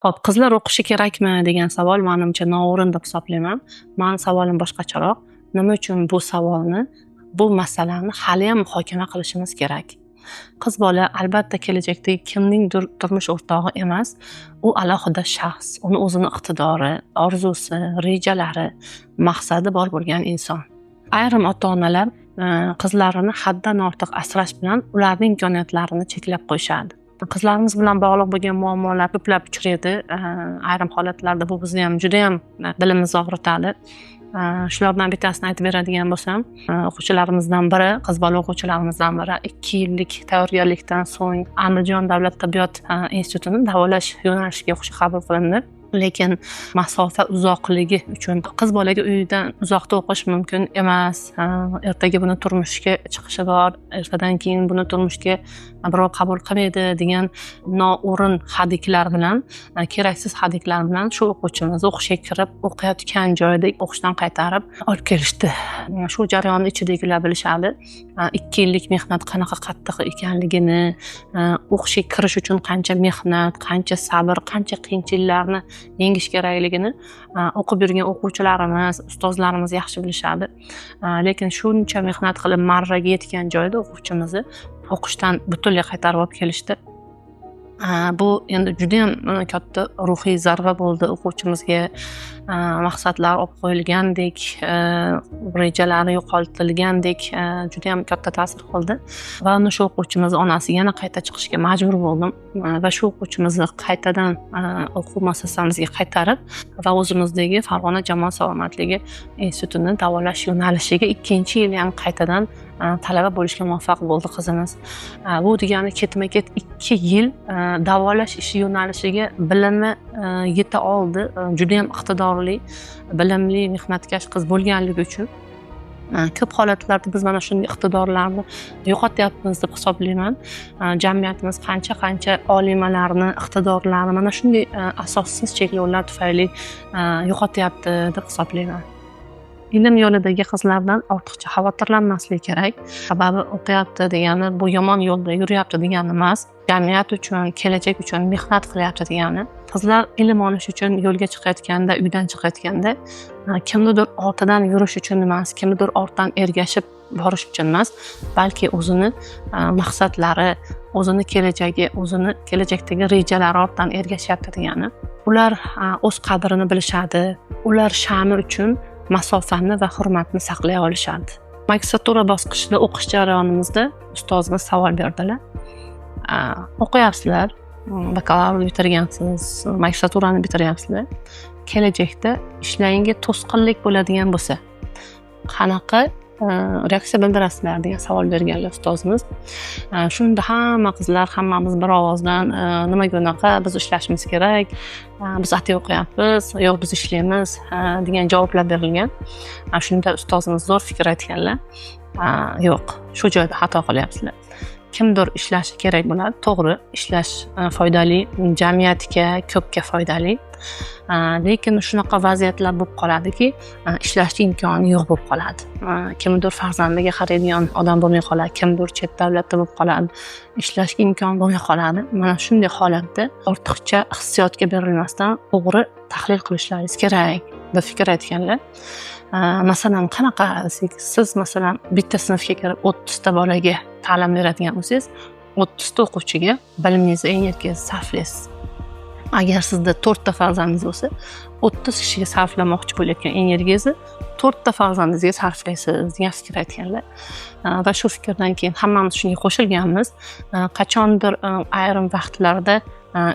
Xo'p, qizlar o'qishi kerakmi degan savol manimcha noo'rin deb hisoblayman. Mani savolim boshqacharoq. Nima uchun bu savolni, bu masalani haliyam muhokama qilishimiz kerak? Qiz bola albatta kelajakdagi kimningdir turmush o'rtog'i emas, u alohida shaxs, uni o'zini iqtidori, orzusi, rejalari, maqsadi bor bo'lgan inson. Ayrim ota-onalar qizlarini haddan ortiq asrash bilan ularning imkoniyatlarini cheklab qo'yishadi. Qizlarimiz bilan bog'liq bo'lgan muammolar ko'plab uchraydi. Ayrim holatlarda bu bizni ham judayam dilimizni og'ritadi. Shulardan bittasini aytib beradigan bo'lsam, o'quvchilarimizdan biri, qiz bola o'quvchilarimizdan biri 2 yillik tayyorgarlikdan so'ng Andijon davlat tibbiyot institutini davolash yo'nalishiga o'qishga qabul qilindi. Lekin masofa uzoqligi uchun qiz bolaga uydan uzoqda o'qish mumkin emas. Ertaga buni turmushga chiqishi bor, ertadan keyin buni turmushga birov qabul qilmaydi degan noo'rin hadiklar bilan, keraksiz hadiklar bilan shu o'quvchimiz o'qishga kirib, o'qiyotgan joyida o'qishdan qaytarib olib kelishdi. Shu jarayonni ichidagilar bilishadi. 2 yillik mehnat qanaqa qattiq ekanligini, o'qishga kirish uchun qancha mehnat, qancha sabr, qancha qiyinchiliklarni yengish kerakligini o'qib yurgan o'quvchilarimiz, ustozlarimiz yaxshi bilishadi. Lekin shuncha mehnat qilib marraga yetgan joyda o'quvchimizni o'qishdan butunlay qaytarib olib kelishdi. Bu endi judayam katta ruhiy zarba bo'ldi o'quvchimizga. Maqsadlar olib qo'yilgandek, rejalari yo'qotilgandek, judayam katta ta'sir qildi. Va uni shu o'quvchimiz onasi yana qayta chiqishga majbur bo'ldim. Va shu o'quvchimizni qaytadan o'quv muassasamizga qaytarib va o'zimizdagi Farg'ona jamoat salomatligi institutini davolash yo'nalishiga 2-yil ham qaytadan talaba bo'lishga muvaffaq bo'ldi qizimiz. Bu degani ketma-ket 2 yil davolash ishi yo'nalishiga bilimi yeta oldi. Judayam iqtidorli, bilimli, mehnatkash qiz bo'lganligi uchun ko'p holatlarda biz mana shunday iqtidorlarni yo'qotyapmiz deb hisoblayman. Jamiyatimiz qancha-qancha olimalarni, iqtidorlarni mana shunday asossiz cheklovlar tufayli yo'qotyapti deb hisoblayman. Ilm yo'lidagi qizlardan ortiqcha xavotirlanmaslik kerak. Sababi o'qiyapti degani bu yomon yo'lda yuryapti degani emas. Jamiyat uchun, kelajak uchun mehnat qilyapti degani. Qizlar ilm olish uchun yo'lga chiqayotganda, uydan chiqayotganda kimnidir ortidan yurish uchun emas, kimnidir ortidan ergashib borish uchun emas, balki o'zini maqsadlari, o'zini kelajagi, o'zini kelajakdagi rejalari ortidan ergashyapti degani. Ular o'z qadrini bilishadi, ular sha'ni uchun masofani va hurmatni saqlay olishadi. Magistratura bosqichida o'qish jarayonimizda ustozimiz savol berdilar. O'qiyapsizlar, bakalavr bitirgansiz, magistraturani bitiryapsizlar. Kelajakda ishlaringga to'sqinlik bo'ladigan bo'lsa, qanaqa reaksiya bildirasizlar degan savol berganlar ustozimiz. Shunda hamma qizlar, hammamiz bir ovozdan, nimaga unaqa, biz ishlashimiz kerak, biz atay o'qiyapmiz, yo'q biz ishlaymiz degan javoblar berilgan. Shunda ustozimiz zo'r fikr aytganlar. Yo'q, shu joyda xato qilyapsizlar. Kimdir ishlashi kerak bo'ladi, to'g'ri, ishlash foydali, jamiyatga, ko'pga foydali. Lekin shunaqa vaziyatlar bo'lib qoladiki, ishlashning imkoni yo'q bo'lib qoladi. Kimdir farzandiga qaraydigan odam bo'lmay qoladi, kimdir chet davlatda bo'lib qoladi, ishlashga imkon bo'lmay qoladi. Mana shunday holatda ortiqcha hissiyotga berilmasdan to'g'ri tahlil qilishlaringiz kerak deb fikr aytganlar. Masalan, qanaqa desak, siz masalan bitta sinfga kirib 30 ta bolaga ta'lim beradigan bo'lsangiz, 30 ta o'quvchiga bilimingizni, energiyangizni sarflaysiz. Agar sizda 4 ta farzandingiz bo'lsa, 30 kishiga sarflamoqchi bo'layotgan energiyangizni 4 ta farzandingizga sarflaysiz degan fikr aytganlar. Va shu fikrdan keyin hammamiz shunga qo'shilganmiz. Qachondir ayrim vaqtlarda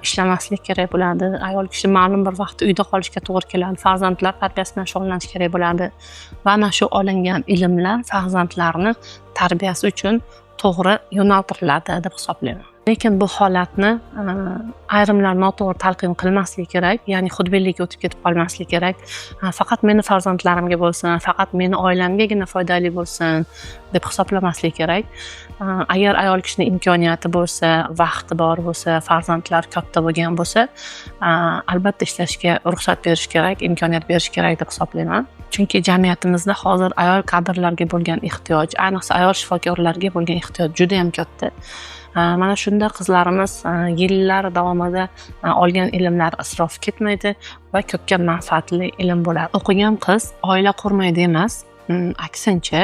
ishlamaslik kerak bo'ladi. Ayol kishi ma'lum bir vaqt uyda qolishga to'g'ri keladi, farzandlar tarbiyasi bilan shug'ullanish kerak bo'ladi. Va ana shu olingan ilmlar farzandlarni tarbiyasi uchun to'g'ri yo'naltiriladi deb hisoblayman. Lekin bu holatni ayrimlar noto'g'ri talqin qilmasligi kerak, ya'ni xudbinlikka o'tib ketib qolmasligi kerak. Faqat meni farzandlarimga bo'lsin, faqat meni oilamgagina foydali bo'lsin deb hisoblamaslik kerak. Agar ayol kishining imkoniyati bo'lsa, vaqti bor bo'lsa, farzandlar katta bo'lgan bo'lsa, albatta ishlashga ruxsat berish kerak, imkoniyat berish kerak deb hisoblayman. Chunki jamiyatimizda hozir ayol kadrlarga bo'lgan ehtiyoj, ayniqsa ayol shifokorlarga bo'lgan ehtiyoj juda ham katta. Mana shunda qizlarimiz yillar davomida olgan ilmlari isrof ketmaydi va ko'pga manfaatli ilm bo'ladi. O'qigan qiz oila qurmaydi emas, aksincha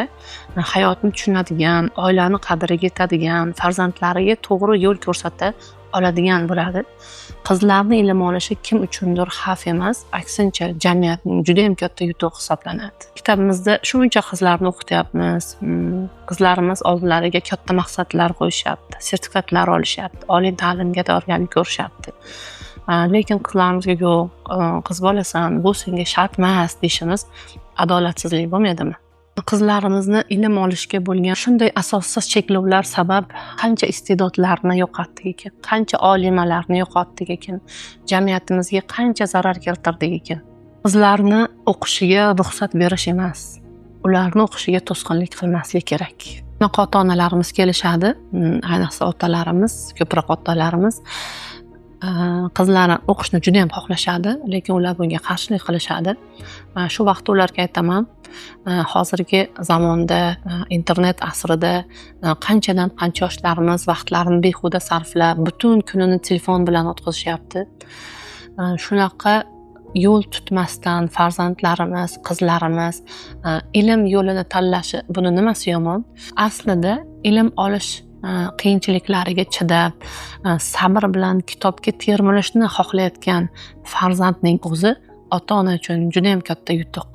hayotni tushunadigan, oilani qadriga yetadigan, farzandlariga to'g'ri yo'l ko'rsata oladigan bo'ladi. Qizlarni ilm olishi kim uchundir xavf emas, aksincha jamiyatning judayam katta yutug'i hisoblanadi. Maktabimizda shuncha qizlarni o'qityapmiz, qizlarimiz oldilariga katta maqsadlar qo'yishyapti, sertifikatlar olishyapti, oliy ta'limga tayyorgarlik ko'rishyapti. Lekin qizlarimizga yo'q, qiz bolasan, bu senga shart emas deyishimiz adolatsizlik bo'lmaydimi? Qizlarimizni ilm olishga bo'lgan shunday asossiz cheklovlar sabab qancha iste'dodlarni yo'qotdik ekan, qancha olimalarni yo'qotdik ekan, jamiyatimizga qancha zarar keltirdik ekan. Qizlarni o'qishiga ruxsat berish emas, ularni o'qishiga to'sqinlik qilmaslik kerak. Shunaqa ota-onalarimiz kelishadi, ayniqsa otalarimiz, ko'proq otalarimiz qizlari o'qishni juda ham xohlashadi, lekin ular bunga qarshilik qilishadi. Shu vaqtda ularga aytaman, hozirgi zamonda, internet asrida qanchadan qancha yoshlarimiz vaqtlarini behuda sarflab, butun kunini telefon bilan o'tkazishyapti. Shunaqa yo'l tutmasdan farzandlarimiz, qizlarimiz ilm yo'lini tanlashi, buni nimasi yomon? Aslida ilm olish qiyinchiliklariga chidab, sabr bilan kitobga termilishni xohlayotgan farzandning o'zi ota-ona uchun juda ham katta yutuq.